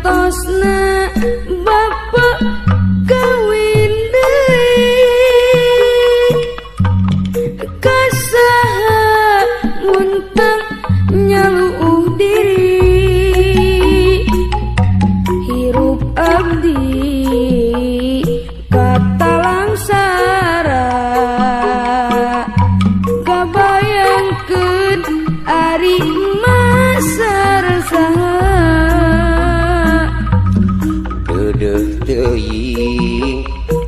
Wartosna bapak kawin deui kasaha muntang nyaluuh diri hirup abdi katalangsara kabayangkeun ari masar saha deudeuh teuing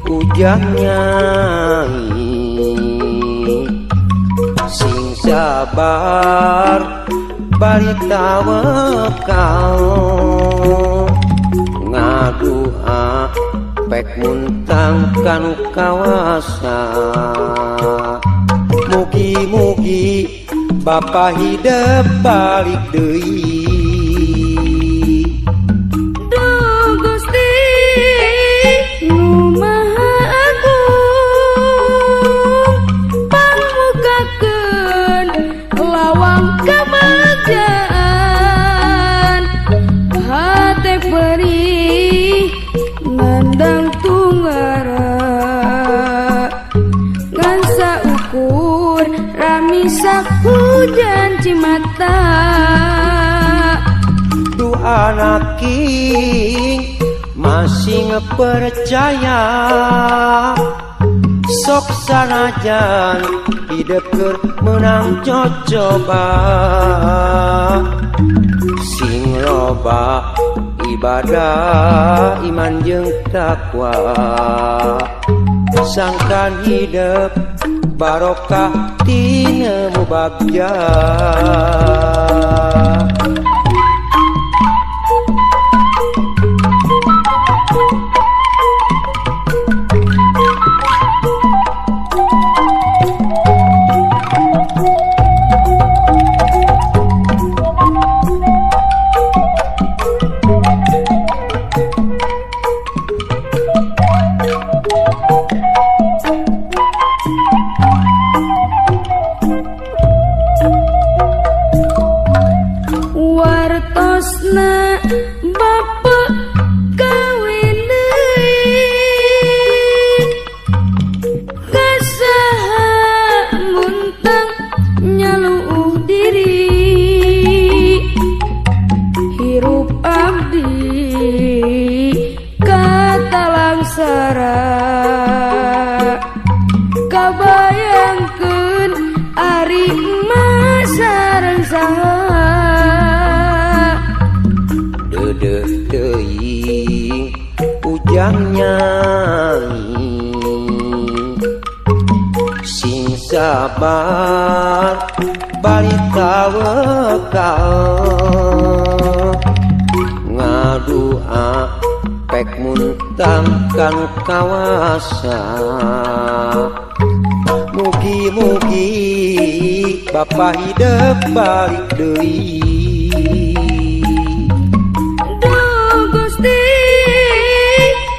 ujang nyai sing sabar bari tawakal ngadua pek muntang kanu kawasa mugi-mugi bapa hidep balik deui. Duh Gusti nu Maha Agung pangmukakeun lawang kebagjaan hate perih nandang tunggara ngan saukur rami sahujan cimata. Duh anak king masing percaya sok sanajan hidup keur menang cocoba sing loba ibadah iman jeung takwa sangkan hidup barokah tina mubagja. Wartosna bapak kawin deui kasaha muntang nyaluuh diri hirup abdi katalangsara kabayangkeun ari emas sareng saha deudeuh teuing ujang nyai sing sabar bari tawakal ngadua pek muntang kanu kawasa mugi-mugi bapa hidep balik deui. Duh Gusti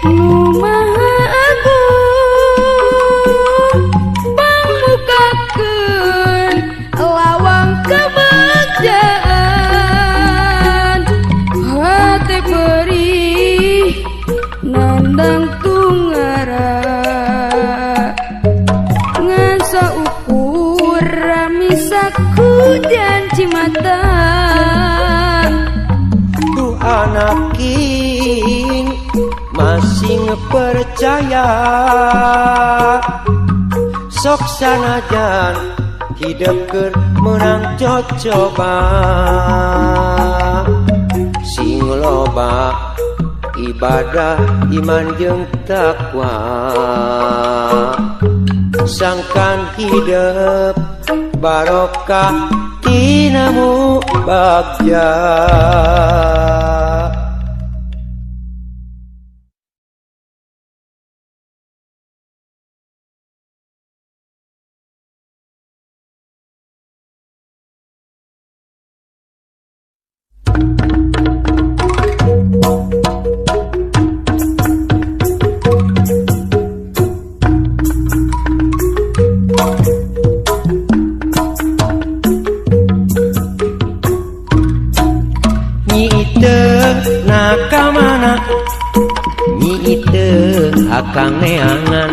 nu Maha Agung pangmukakeun lawang kebagjaan hate perih nandang tunggara ngan saukur rami sakujan cimata. Duh anak king masing percaya sok sanajan hidup keur menang cocoba sing loba ibadah iman jeung takwa sangkan hidup barokah tinamu bagja. Nyi Nyi Iteung na ka mana? Nyi Iteung akang neangan,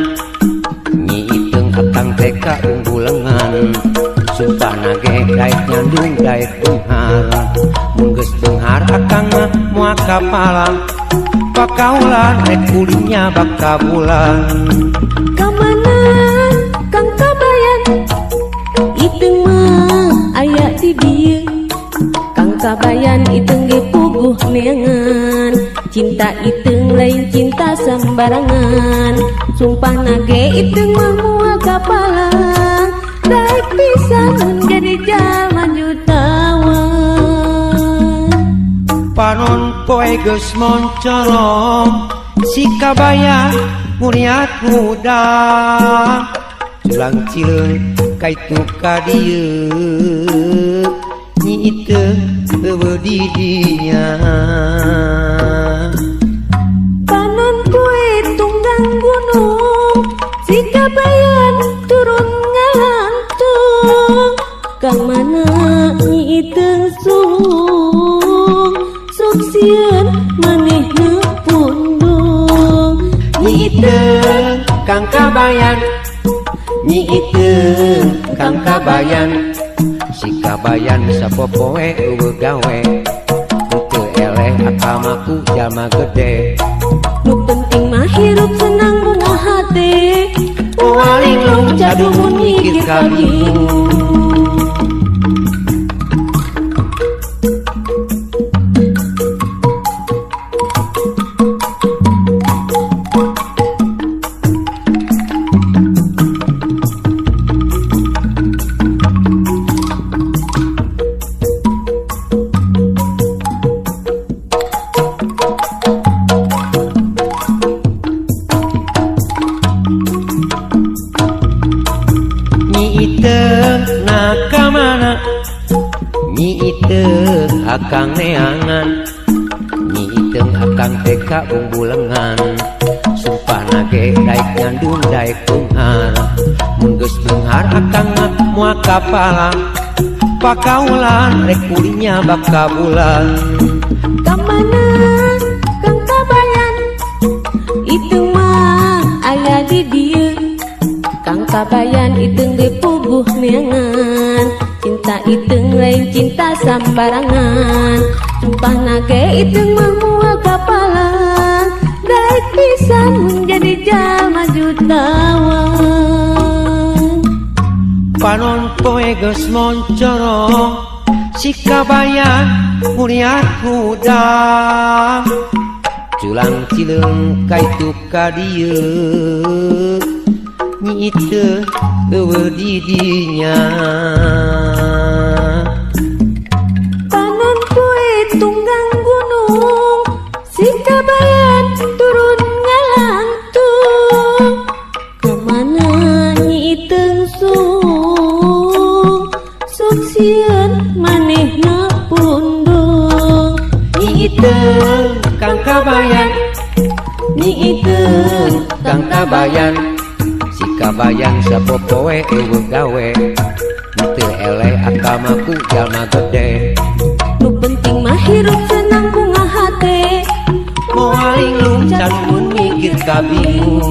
Nyi Iteung akang teh ka unggulengan. Sumpah nage daek nyandung daek beunghar, mun geus beunghar akang mah moal kapalang. Pakaulan rek kulinya baka bulan. Ka mana Kang Kabayan? Iteung mah aya di dieu. Kang Kabayan iteung ge puguh neangan. Cinta iteung lain cinta sembarangan. Sumpah nage iteung mah moal kapalang. Daek pisan mun jadi jalma jutawan. Panon poe geus moncorong, si Kabayan muriat hudang. Culang cileung kaitu ka dieu, Nyi Iteung eueuh di dinya. Panon poe tunggang gunung, si Kabayan turun ngalantung. Ka mana Nyi Iteung sung, sok sieun manehna pundung. Nyi Iteung Kang Kabayan, Nyi Iteung Kang Kabayan. Si Kabayan sapopoe eueuh gawe, teu eleh akamaku jalma gede. Nu penting mah hirup senang bunga hate, moal linglung cadumun mikir ka bingung. Nyi Iteung akang neangan, Nyi Iteung akang teh ka bumbulengan. Sumpah nage daek nyandung daek beunghar, mun geus beunghar akang mah moal kapalang. Pakaulan rek kulinya baka bulan. Ka mana Kang Kabayan? Iteung mah aya di dieu. Kang Kabayan iteung ge puguh neangan. Cinta iteung lain cinta sambarangan. Sumpah nage iteung mah moal kapalang. Daek pisan mun jadi jalma jutawan. Panon poe geus moncorong, si Kabayan muriat hudang. Culang cileung kaitu ka dieu, Nyi Iteung eueuh di dinya. Panon poe tunggang gunung, si Kabayan turun ngalantung. Ka mana Nyi Iteung sung, sok sieun manehna pundung. Nyi Iteung Kang Kabayan, Nyi Iteung Kang Kabayan. Si Kabayan sapopoe eueuh gawe, teu eleh akamaku jalma gede. Nu penting mah hirup senang bunga hate, moal linglung cadumun mikir ka bingung.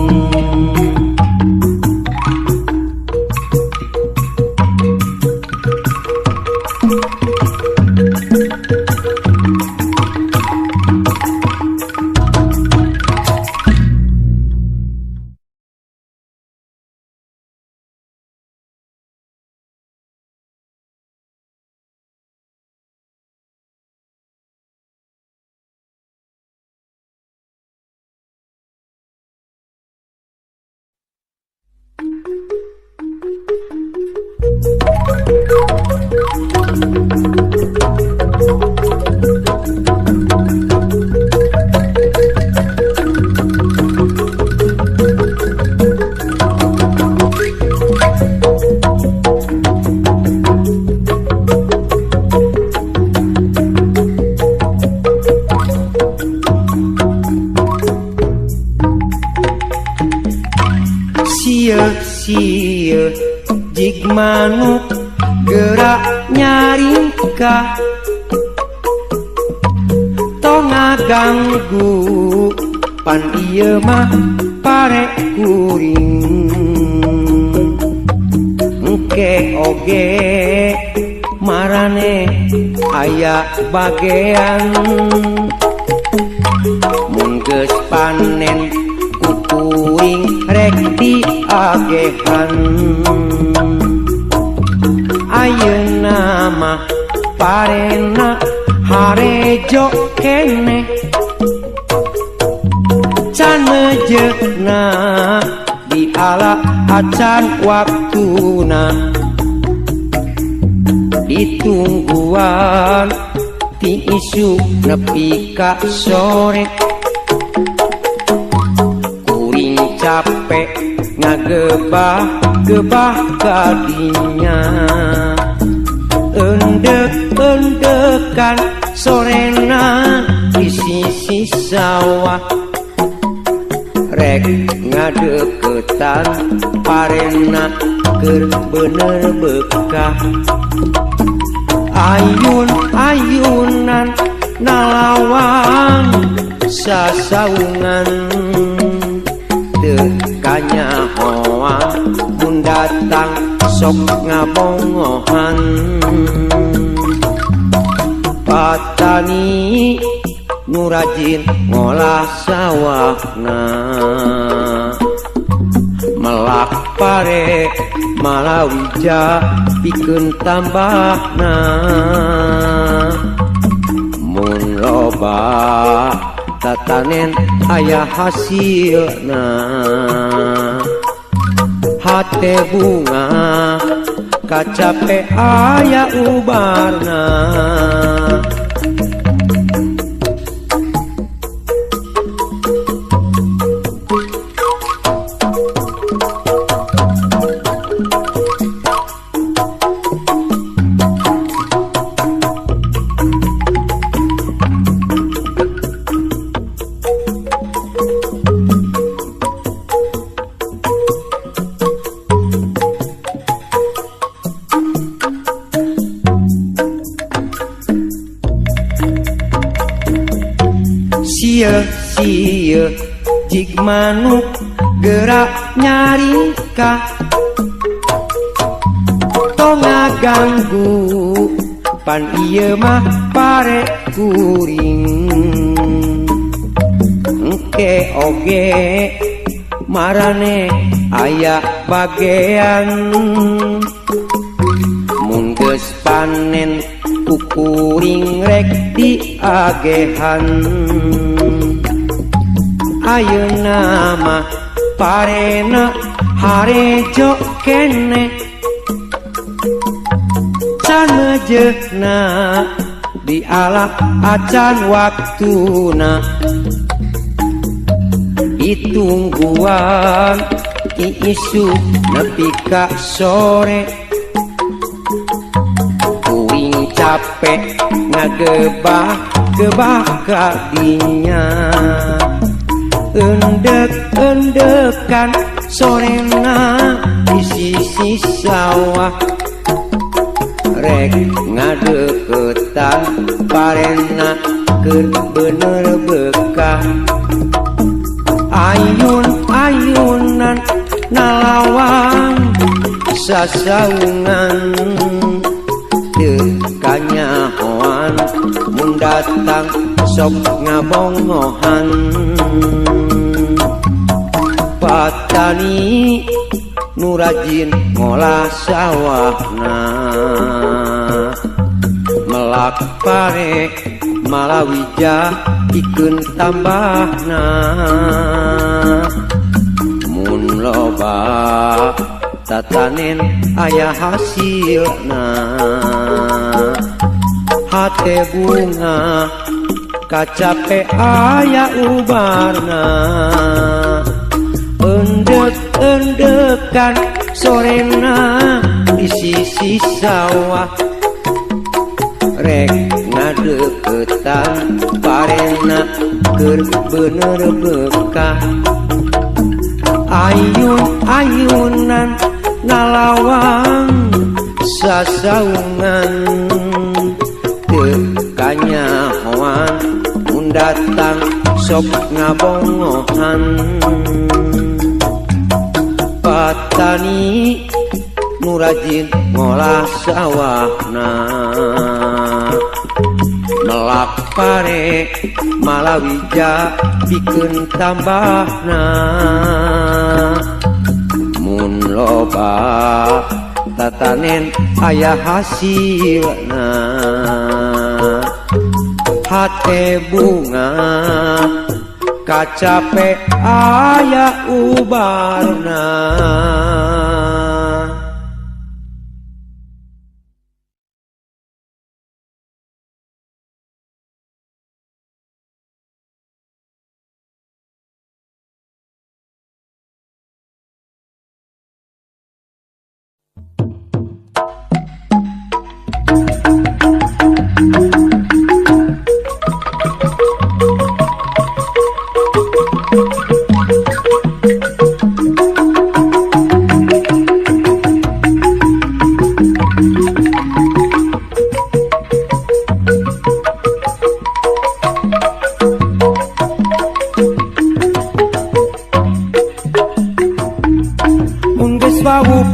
Sieu jig manuk gerak nyaringka, Ngaganggu pan ieu mah pare kuring. Engke oge marane aya bagean. Mun geus panen ku kuring rek diagehan. Ayeuna mah parena harejo keneh. Can mejeuna diala acan waktuna. Ditungguan ti isuk nepi ka sore. Kuring capek ngagebah gebah kadinya. Endek-endekan sorena di sisi sawah. Rek ngadeukeutan parena keur bener bekah. Ayun-ayunan nalawang sasaungan. Teu kanyahoan mun datang sok ngabongohan. Patani nu rajin ngolah sawahna. Melak pare malawija pikeun tambahna. Mun loba tatanen aya hasilna. Hate bunga kacape aya ubarna. Sieu jig manuk gerak nyaringkah. Tong ngaganggu pan ieu mah pare kuring. Engke oge marane aya bagean. Mun geus panen ku kuring rek diagehan. Ayeuna mah parena harejo keneh. Can mejeuna diala acan waktuna. Ditungguan ti isuk nepi ka sore. Kuring capek ngagebah gebah kadinya. Endek-endekan sorena di sisi sawah. Rek ngadeuketan parena keur bener bekah. Ayun-ayunan nalawang sasaungan. Teu kanyahoan mun datang sok ngabongohan. Patani nu rajin ngolah sawahna. Melak pare malawija pikeun tambahna. Mun loba tatanen aya hasilna. Hate bunga kacape aya ubarna. Endek-endekan sorena di sisi sawah. Rek ngadeukeutan parena keur bener bekah. Ayun-ayunan nalawang sasaungan. Teu kanyahoan mun datang sok ngabongohan. Petani nu rajin ngolah sawahna, melak pare malawija bikeun tambahna. Mun loba tatanen aya hasilna, hate bunga kacape aya ubarna.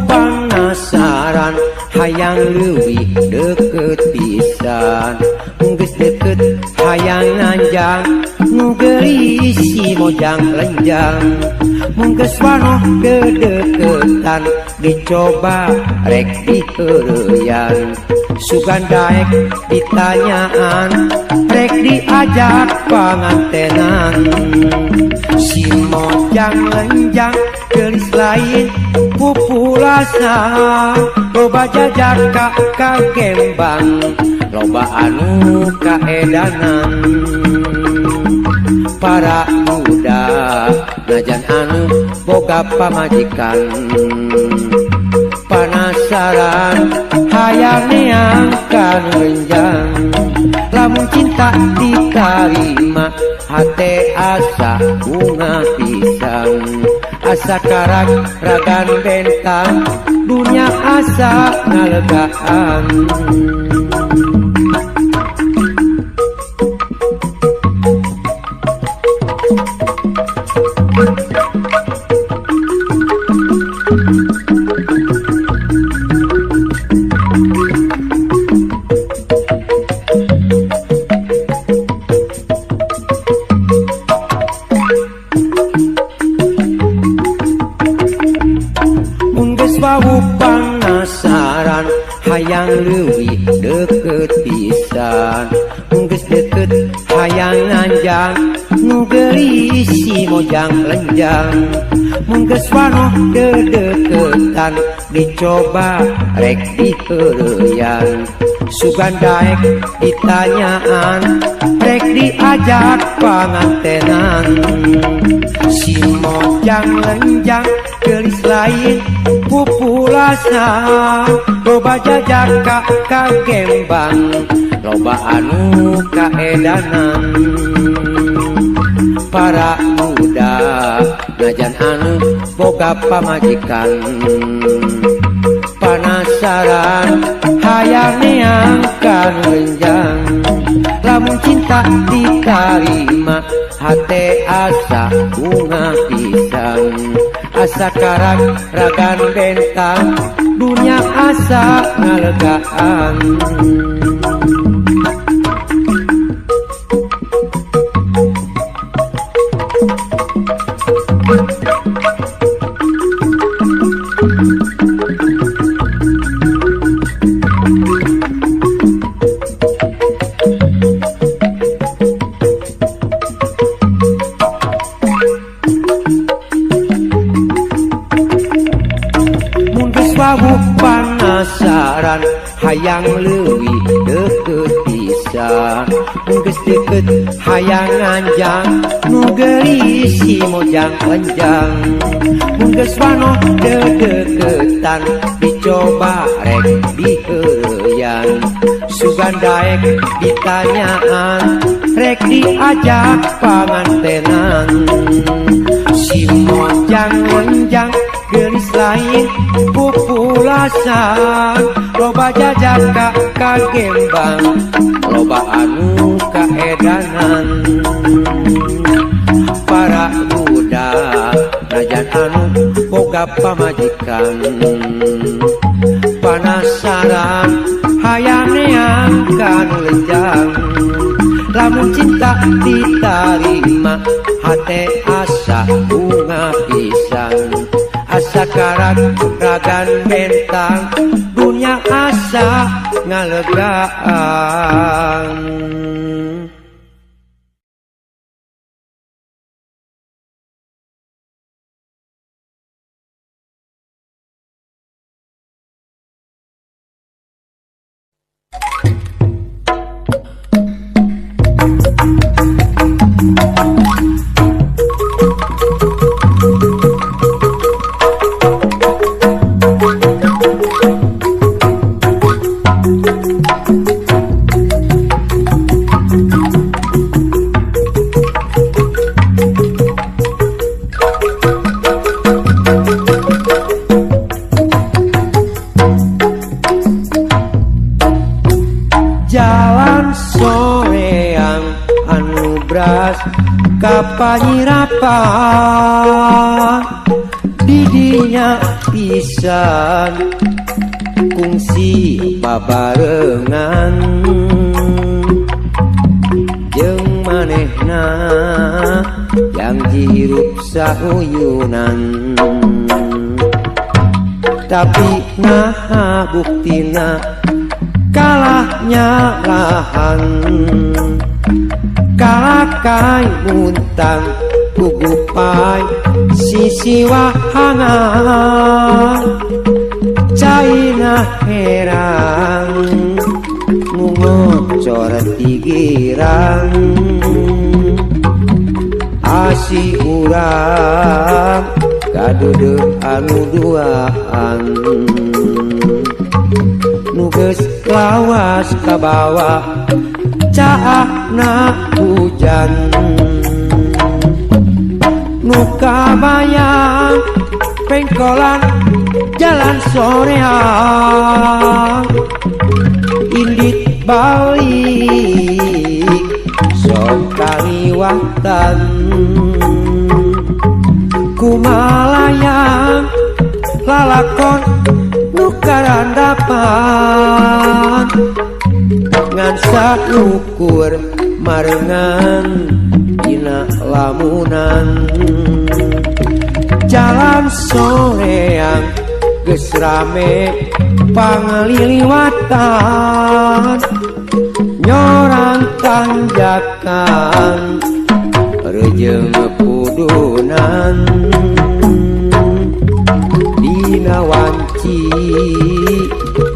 Penasaran hayang leuwih deukeut pisan, geus deukeut hayang nanjang nu geulis si mojang lenjang. Mun geus wanoh deudeuketan dicoba rek diheureyan, sugan daek ditanyaan rek diajak pangantenan. Si mojang lenjang geulis lain pupulasa, loba jajaka kagembang loba anu kaedanan. Para muda najan anu boga pamajikan, panasaran hayang neang kanu renjang. Lamun cinta ditarima hate asa bunga pisang, asa karak ragan bentang dunia asa ngalegaan. Penasaran hayang leuwih deukeut pisan, geus deukeut hayang nanjang nu geulis si mojang lenjang. Mun geus wanoh deudeuketan dicoba rek diheureyan, sugan daek ditanyaan rek diajak pangantenan. Si mojang lenjang geulis lain pupulasa, loba jajaka kagembang loba anu kaedanan. Para muda najan anu boga pamajikan, panasaran hayang neang kanu renjang. Lamun cinta ditarima hate asa bunga pisang, asa karak ragan bentang dunia asa ngalegaan. Penasaran hayang leuwih deukeut pisan, geus deukeut hayang nganjang nu geulis si mojang lenjang. Mun geus wanoh deudeuketan dicoba rek diheureyan, sugan daek ditanyaan rek diajak pangantenan. Si mojang lenjang Geulis lain pupulasan loba jajaka kagembang loba anu kaedanan para budak najan anu boga pamajikan panasaran hayang neang kanu lejang lamun cinta ditarima hate asa bunga pisan asa karak ragan bentang dunia asa ngalegaan. Jalan soreang anu bras kapanyirapan didinya pisan kungsi babarengan jeung manehna yang hirup sauyunan tapi naha buktina kalahnya lahan kalakai muntang kugupai sisi wahangan caina herang nu ngocor tigirang asi urang kadeudeuh anu duaan nu geus lawas kabawa caahna hujan nu kabayang pengkolan jalan soreang indit balik sok kaliwatan kumalayang lalakon nu karandapan ngan saukur marengan dina lamunan jalan soreang geus rame pangliliwatan nyorang tanjakan rejeung pudunan dina wanci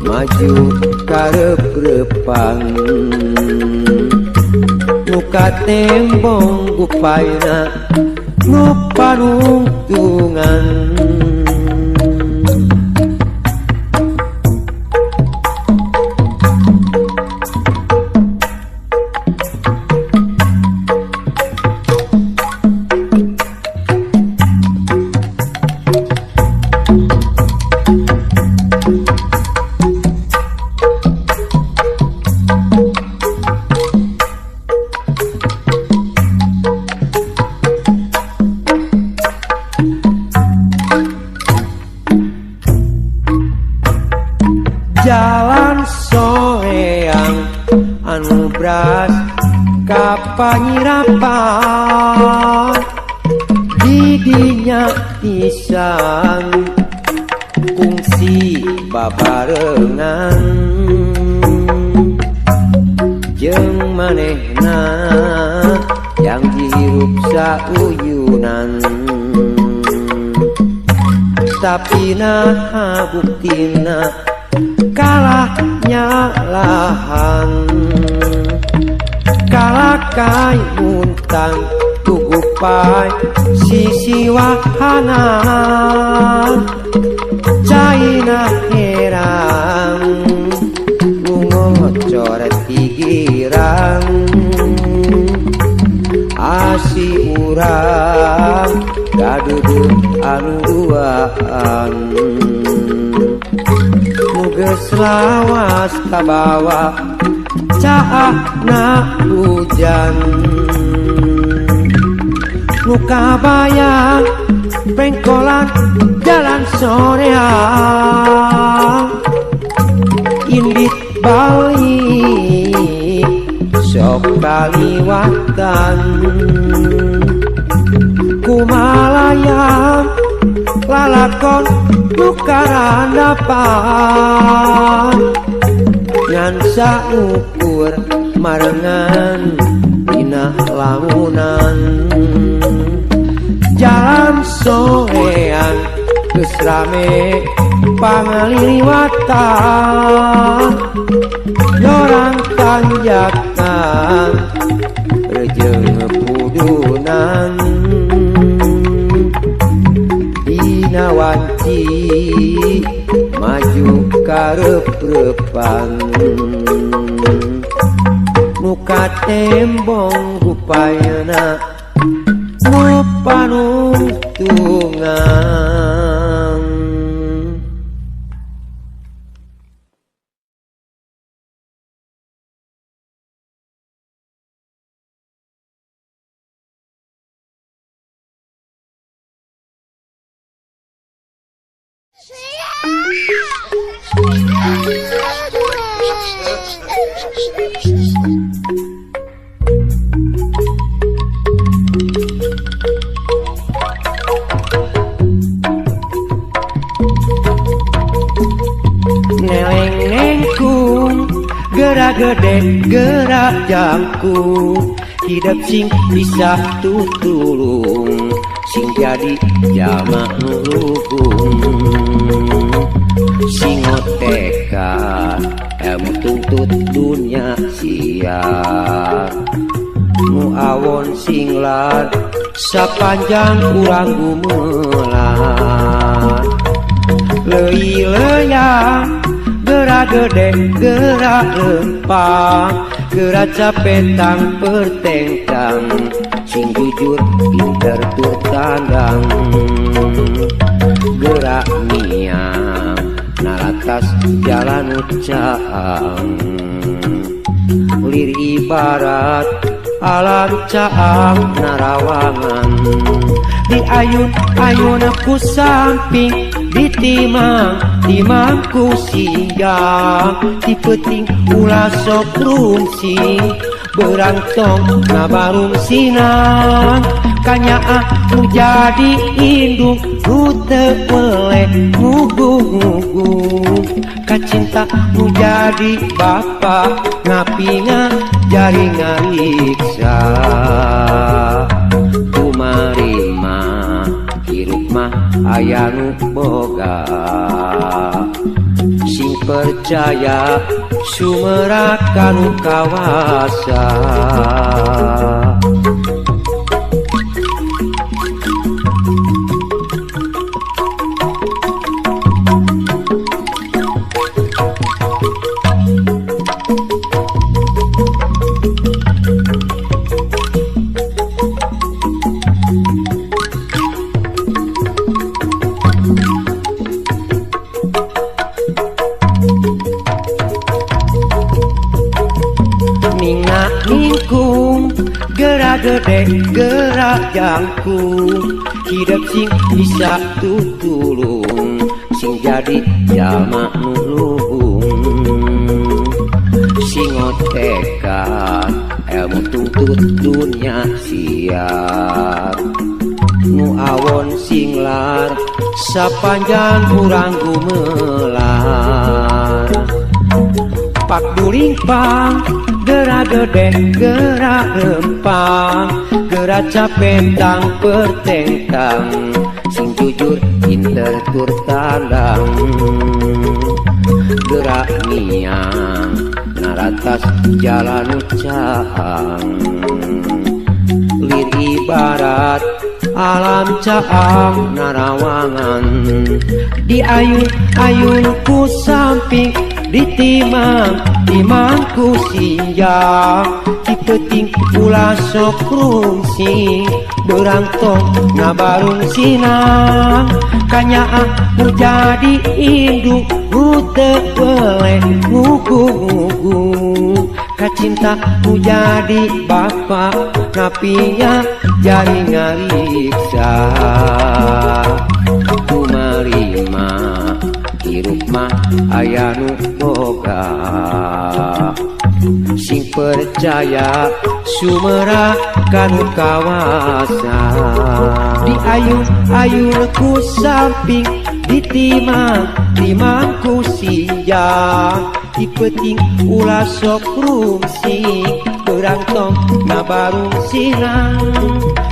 maju karep-repan nu katembong gupaina nu panungtungan. Jalan soreang anu bras kapanyirapan didinya pisan kungsi babarengan jeung manehna yang dihirup sauyunan tapi naha buktina kalahnya lahan kalakai muntang tugupai sisi wahana caina herang nu ngocoret tigirang asi urang Kadeudeuh anu duaan nu geus lawas kabawa caahna hujan nu kabayang pengkolan jalan soreang indit balik sok kaliwatan kumalayang lalakon nu karandapan ngan saukur marengan dina lamunan jalan soreang geus rame pangaliliwatan yorang tanjakan rejeung pudunan dina wanci maju karep-repan muka tembong rupayana nu panungtungan. Neleng-nengkung gerak gede gerak jangkung hidup sing bisa tutulung sing jadi jalma nu luhung sing otekan ilmu tuntut dunya siar nu awon sing lar sapanjang urang gumelar leuy leuya gerak gede gerak lempang gerak capetang pertengkang sing jujur pinter tur tandang gerak miang naratas jalan caang lir ibarat alam caang narawangan di ayun-ayun ku samping ditimang timang ku singgah di peting ulah sok rungsing berangtong ngabarung sinang kanyaah nu jadi indung nu teu weleh ngugung-ngugung kacinta nu jadi bapa ngapinga jari ngariksa kumarima hirup mah aya nu boga sing percaya sumerak kanu kawasa. Ningkung gerak gede gerak jangkung hidup sing bisa tutulung sing jadi jalma nu luhung sing otekan ilmu tuntut dunya siar nu awon sing lar sapanjang urang gumelar pak duling pang gerak gede gerak lempang gerak capetang pertengkang sing jujur pinter tur tandang gerak miang naratas jalan caang lir ibarat alam caang narawangan di ayun-ayun ku samping ditimang timang ku sinjang di Di peuting ulah sok rungsing beurang tong ngabarung sinang kanyaah nu jadi indung nu teu weleh ngugu-ngugu kacinta nu jadi bapa napinya jari ngariksa kumarima hirup mah aya nu boga sing percaya sumera kanu kawasa diayun-ayun ku samping ditimang timang ku sinjang di peuting ulah sok rungsing beurang tong ngabarung sinang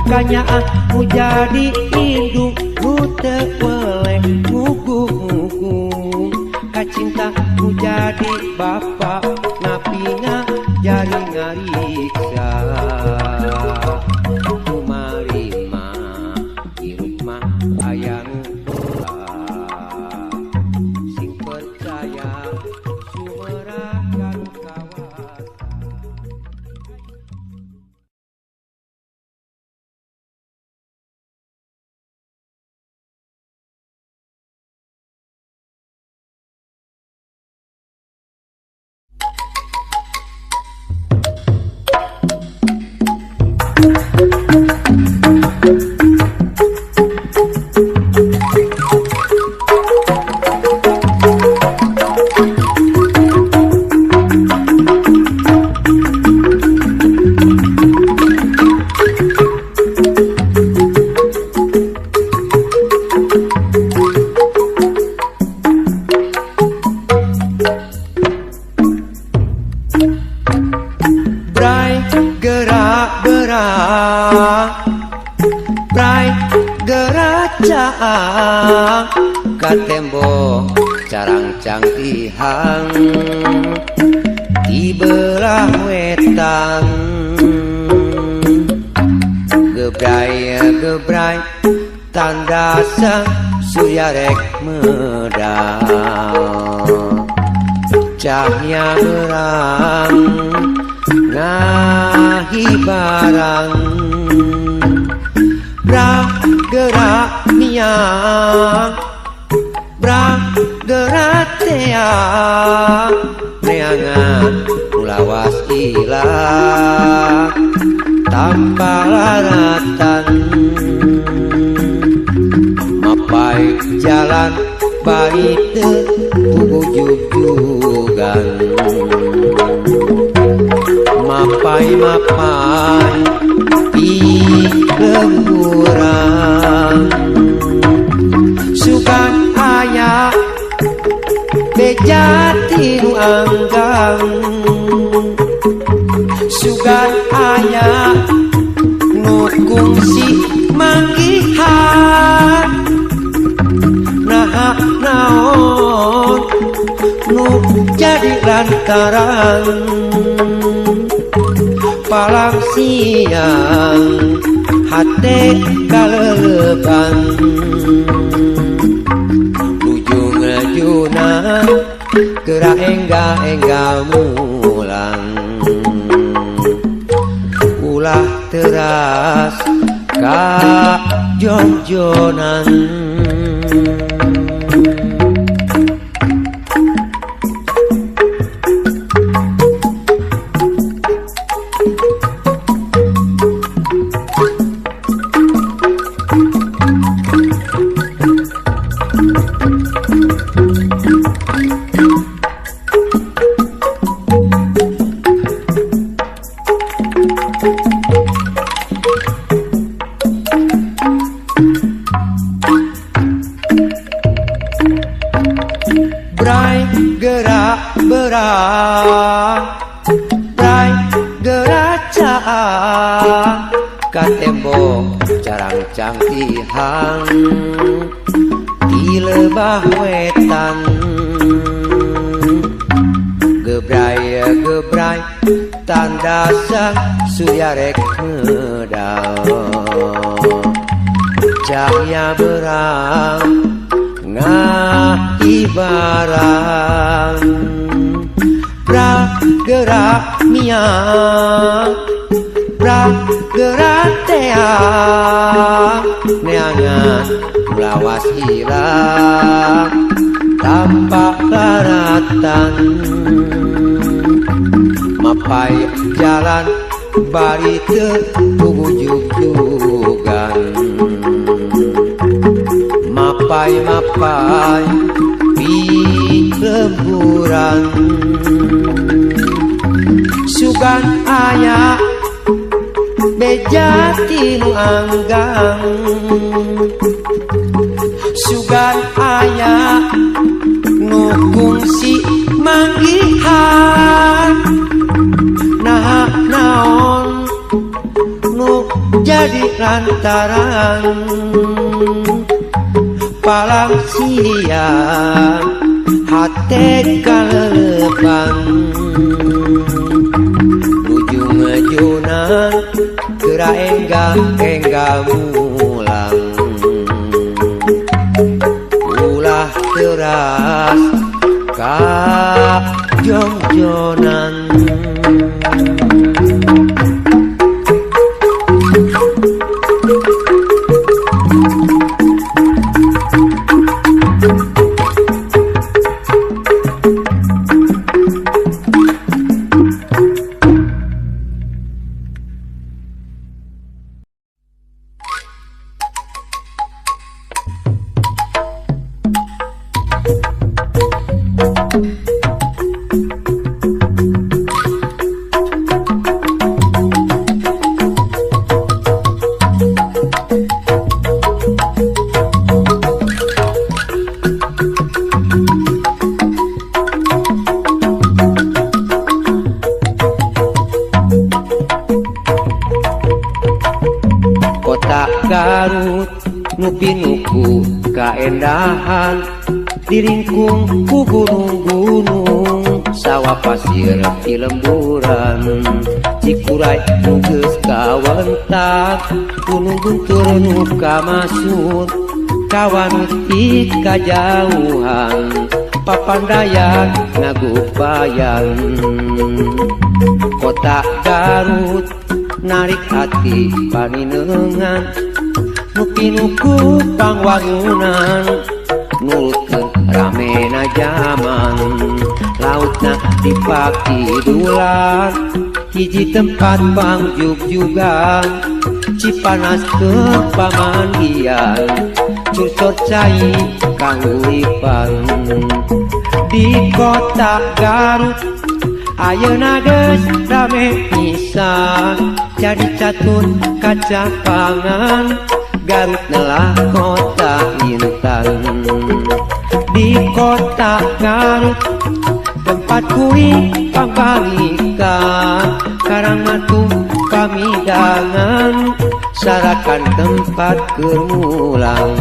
kanyaah nu jadi indung nu teu weleh ngugu-ngugu kacinta nu jadi bapa napinya jari ngariksa kumarima hirup mah aya nu boga sing percaya sumera kanu kawasa. Bray gerak berang, bray gerak caang, ka tembok carangcang tihang di belah wetan. Gebray gebray tanda sang surya rek medal, cahaya berang ngahi barang. Bra gerak miang, bra gerak teang, neangan ulawas ilang tanpa laratan. Mapai jalan bari teu bujug-jugan, mapai-mapai di lemburan. Sugan aya beja ti nu anggang, sugan aya nu kungsi manggihan. Naha naon nu jadi lantaran palang siang hate kaleleban. Lujung-lujuna gerak engga-engga mulang, ulah teras ka jongjonan. Bray gerak berang, bray gerak caang, ka tembok carangcang tihang di lebah wetan. Gebray gebray tanda sang surya rek medal, cahaya berang ngahi barang. Bra gerak miang Pragerak tea neangan lawas hilang tampak daratan mapai jalan bari teu bujug-jugan mapai-mapai di lemburan sugan aya beja tinu anggang sugan aya nu kungsi manggihan nah naon nu jadi lantaran palang siang hate kalepan ujung-ujunan geura enggal-enggal mulang ulah teras ka jongjonan. Kota Garut nu pinuku kaendahan diringkung ku gunung-gunung sawah pasir di lemburan Cikuray nu geus kawentar Gunung Guntur nu kamasut kawanut ti kajauhan papandayan ngagupayan. Kota Garut narik hati paninengan nu pinuku pangwangunan nurutkeun ramena jaman lautna dipakidulan hiji tempat pangjugjugan Cipanas keur pamandian cucur cai kahuripan. Di kota Garut ayeuna geus rame pisan jadi catur kacapangan Garut nelah kota intan. Di kota Garut tempat kuring pambalikan Karangmatu pamidangan sarakan tempat keur mulang.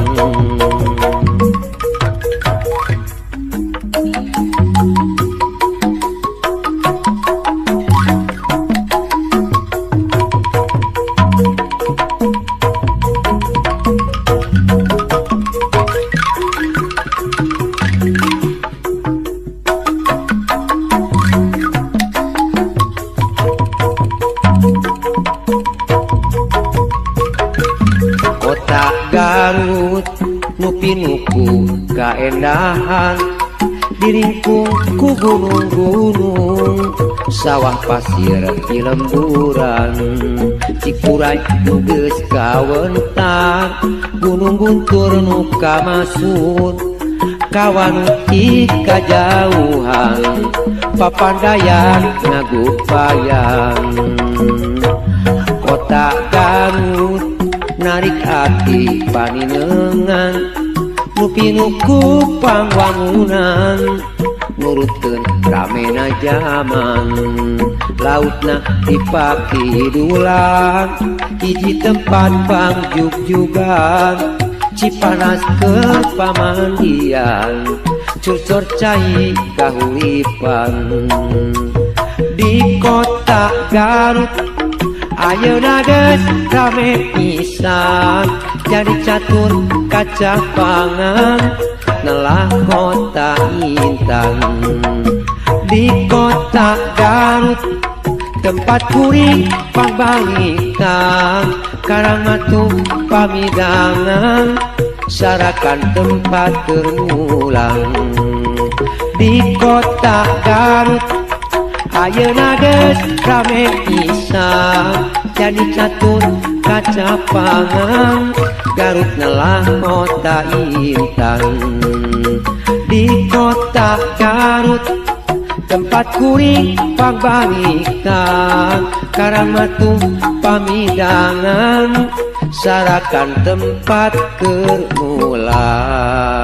Kota Garut nu pinuku kaendahan diringkung ku gunung-gunung sawah pasir di lemburan Cikuray nu geus kawentar Gunung Guntur nu kamasut kawanut ti kajauhan papandayan ngagupayan. Kota Garut narik hati paninengan nu pinuku pangwangunan nurutkeun ramena jaman lautna dipakidulan hiji tempat pangjugjugan Cipanas keur pamandian cucur cai kahuripan. Di kota Garut ayeuna geus rame pisan jadi catur kacapangan nelah kota intan. Di kota Garut Tempat kuring pangbalita, Karangmatung pamidangan, Sarakan tempat keur mulang. Di kota Garut ayeuna geus rame pisan, jadi catur kacapangan, Garut nelah kota intan. Di kota Garut tempat kuring pangbalita, Karangmatung pamidangan, Sarakan tempat keur mulang.